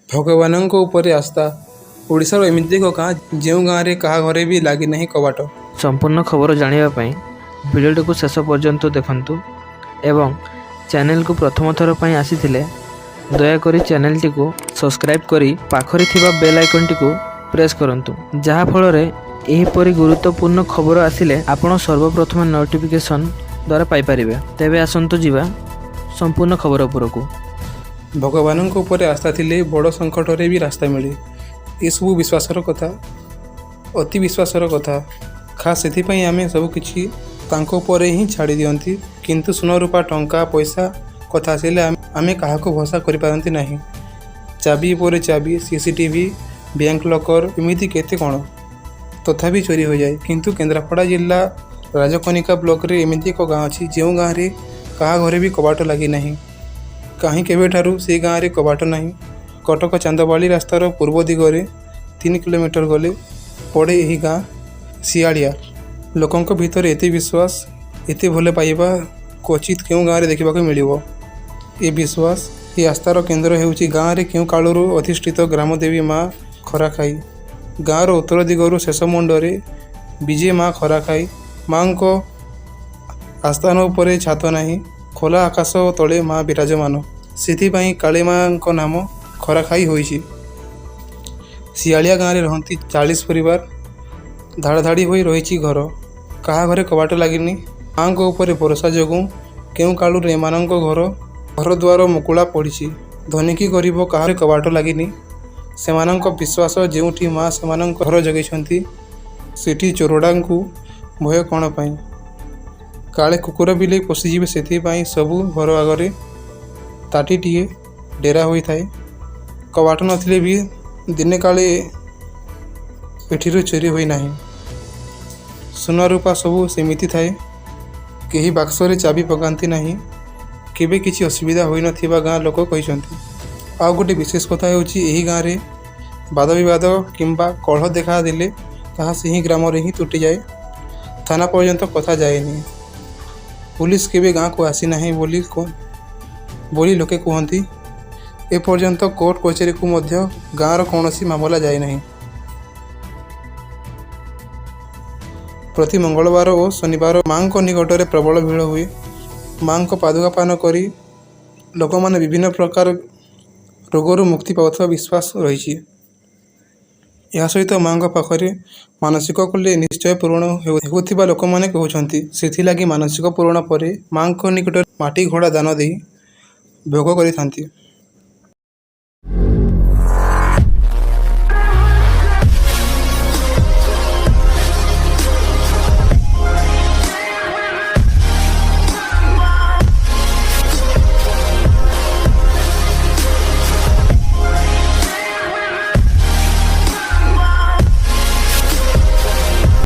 ଭଗବାନଙ୍କ ଉପରେ ଆସ୍ଥା। ଓଡ଼ିଶାର ଏମିତି ଏକ ଗାଁ, ଯେଉଁ ଗାଁରେ କାହା ଘରେ ବି ଲାଗିନାହିଁ କବାଟ। ସମ୍ପୂର୍ଣ୍ଣ ଖବର ଜାଣିବା ପାଇଁ ଭିଡ଼ିଓଟିକୁ ଶେଷ ପର୍ଯ୍ୟନ୍ତ ଦେଖନ୍ତୁ ଏବଂ ଚ୍ୟାନେଲକୁ ପ୍ରଥମ ଥର ପାଇଁ ଆସିଥିଲେ ଦୟାକରି ଚ୍ୟାନେଲଟିକୁ ସବସ୍କ୍ରାଇବ୍ କରି ପାଖରେ ଥିବା ବେଲ୍ ଆଇକନ୍ଟିକୁ ପ୍ରେସ୍ କରନ୍ତୁ, ଯାହାଫଳରେ ଏହିପରି ଗୁରୁତ୍ୱପୂର୍ଣ୍ଣ ଖବର ଆସିଲେ ଆପଣ ସର୍ବପ୍ରଥମେ ନୋଟିଫିକେସନ୍ ଦ୍ୱାରା ପାଇପାରିବେ। ତେବେ ଆସନ୍ତୁ ଯିବା ସମ୍ପୂର୍ଣ୍ଣ ଖବର ଉପରକୁ। ଭଗବାନଙ୍କ ଉପରେ ଆସ୍ଥା ଥିଲେ ବଡ଼ ସଙ୍କଟରେ ବି ରାସ୍ତା ମିଳେ। ଏସବୁ ବିଶ୍ୱାସର କଥା, ଅତି ବିଶ୍ୱାସର କଥା। ଖାସ୍ ସେଥିପାଇଁ ଆମେ ସବୁକିଛି ତାଙ୍କ ଉପରେ ହିଁ ଛାଡ଼ି ଦିଅନ୍ତି। କିନ୍ତୁ ସୁନା, ରୂପା, ଟଙ୍କା ପଇସା କଥା ଆସିଲେ ଆମେ କାହାକୁ ଭରସା କରିପାରନ୍ତି ନାହିଁ। ଚାବି ଉପରେ ଚାବି, ସିସିଟିଭି, ବ୍ୟାଙ୍କ ଲକର, ଏମିତି କେତେ କ'ଣ, ତଥାପି ଚୋରି ହୋଇଯାଏ। କିନ୍ତୁ କେନ୍ଦ୍ରାପଡ଼ା ଜିଲ୍ଲା ରାଜକନିକା ବ୍ଲକରେ ଏମିତି ଏକ ଗାଁ ଅଛି, ଯେଉଁ ଗାଁରେ କାହା ଘରେ ବି କବାଟ ଲାଗିନାହିଁ। କାହିଁ କେବେଠାରୁ ସେ ଗାଁରେ କବାଟ ନାହିଁ। କଟକ ଚାନ୍ଦବାଲି ରାସ୍ତାର ପୂର୍ବ ଦିଗରେ 3 କିଲୋମିଟର ଗଲେ ପଡ଼େ ଏହି ଗାଁ ଶିଆଳିଆ। ଲୋକଙ୍କ ଭିତରେ ଏତେ ବିଶ୍ୱାସ, ଏତେ ଭଲ ପାଇବା କ୍ୱଚିତ୍ କେଉଁ ଗାଁରେ ଦେଖିବାକୁ ମିଳିବ। ଏ ବିଶ୍ୱାସ, ଏ ଆସ୍ଥାର କେନ୍ଦ୍ର ହେଉଛି ଗାଁରେ କେଉଁ କାଳରୁ ଅଧିଷ୍ଠିତ ଗ୍ରାମଦେବୀ ମା ଖରାଖାଇ। ଗାଁର ଉତ୍ତର ଦିଗରୁ ଶେଷ ମୁଣ୍ଡରେ ବିଜେ ମା ଖରାଖାଇ। ମାଙ୍କ ଆସ୍ଥାନ ଉପରେ ଛାତ ନାହିଁ। ଖୋଲା ଆକାଶ ତଳେ ମା ବିରାଜମାନ। ସେଥିପାଇଁ କାଳେ ମାଙ୍କ ନାମ ଖରାଖାଇ ହୋଇଛି। ଶିଆଳିଆ ଗାଁରେ ରହନ୍ତି 40 ପରିବାର। ଧାଡ଼ ଧାଡ଼ି ହୋଇ ରହିଛି ଘର। କାହା ଘରେ କବାଟ ଲାଗିନି। ମାଙ୍କ ଉପରେ ଭରସା ଯୋଗୁଁ କେଉଁ କାଳରୁ ଏମାନଙ୍କ ଘରଦ୍ୱାର ମୁକୁଳା ପଡ଼ିଛି। ଧନୀ କି ଗରିବ, କାହାର କବାଟ ଲାଗିନି। ସେମାନଙ୍କ ବିଶ୍ୱାସ, ଯେଉଁଠି ମା ସେମାନଙ୍କ ଘର ଜଗେଇଛନ୍ତି, ସେଠି ଚୋରଡ଼ାଙ୍କୁ ଭୟ କ'ଣ ପାଇଁ? କାଳେ କୁକୁର ବିଲେଇ ପଶିଯିବେ, ସେଥିପାଇଁ ସବୁ ଘର ଆଗରେ ତାଟିଟିଏ ଡେରା ହୋଇଥାଏ। କବାଟ ନଥିଲେ ବି ଦିନେ କାଳେ ଏଠିରୁ ଚୋରି ହୋଇନାହିଁ। ସୁନା ରୂପା ସବୁ ସେମିତି ଥାଏ। କେହି ବାକ୍ସରେ ଚାବି ପକାନ୍ତି ନାହିଁ। କେବେ କିଛି ଅସୁବିଧା ହୋଇନଥିବା ଗାଁ ଲୋକ କହିଛନ୍ତି। ଆଉ ଗୋଟେ ବିଶେଷ କଥା ହେଉଛି, ଏହି ଗାଁରେ ବାଦବିବାଦ କିମ୍ବା କଳହ ଦେଖା ଦେଲେ ତାହା ସେହି ଗ୍ରାମରେ ହିଁ ତୁଟିଯାଏ। ଥାନା ପର୍ଯ୍ୟନ୍ତ କଥା ଯାଏନି। ପୁଲିସ କେବେ ଗାଁକୁ ଆସିନାହିଁ ବୋଲି ଲୋକେ କୁହନ୍ତି। ଏପର୍ଯ୍ୟନ୍ତ କୋର୍ଟ କଚେରୀକୁ ମଧ୍ୟ ଗାଁର କୌଣସି ମାମଲା ଯାଇନାହିଁ। ପ୍ରତି ମଙ୍ଗଳବାର ଓ ଶନିବାର ମାଙ୍କ ନିକଟରେ ପ୍ରବଳ ଭିଡ଼ ହୁଏ। ମାଙ୍କ ପାଦୁକା ପାନ କରି ଲୋକମାନେ ବିଭିନ୍ନ ପ୍ରକାର ରୋଗରୁ ମୁକ୍ତି ପାଉଥିବା ବିଶ୍ୱାସ ରହିଛି। ଏହା ସହିତ ମାଙ୍କ ପାଖରେ ମାନସିକ କଲେ ନିଶ୍ଚୟ ପୂରଣ ହେଉଥିବା ଲୋକମାନେ କହୁଛନ୍ତି। ସେଥିଲାଗି ମାନସିକ ପୂରଣ ପରେ ମାଙ୍କ ନିକଟରେ ମାଟି ଘୋଡ଼ା ଦାନ ଦେଇ ଭୋଗ କରିଥାନ୍ତି।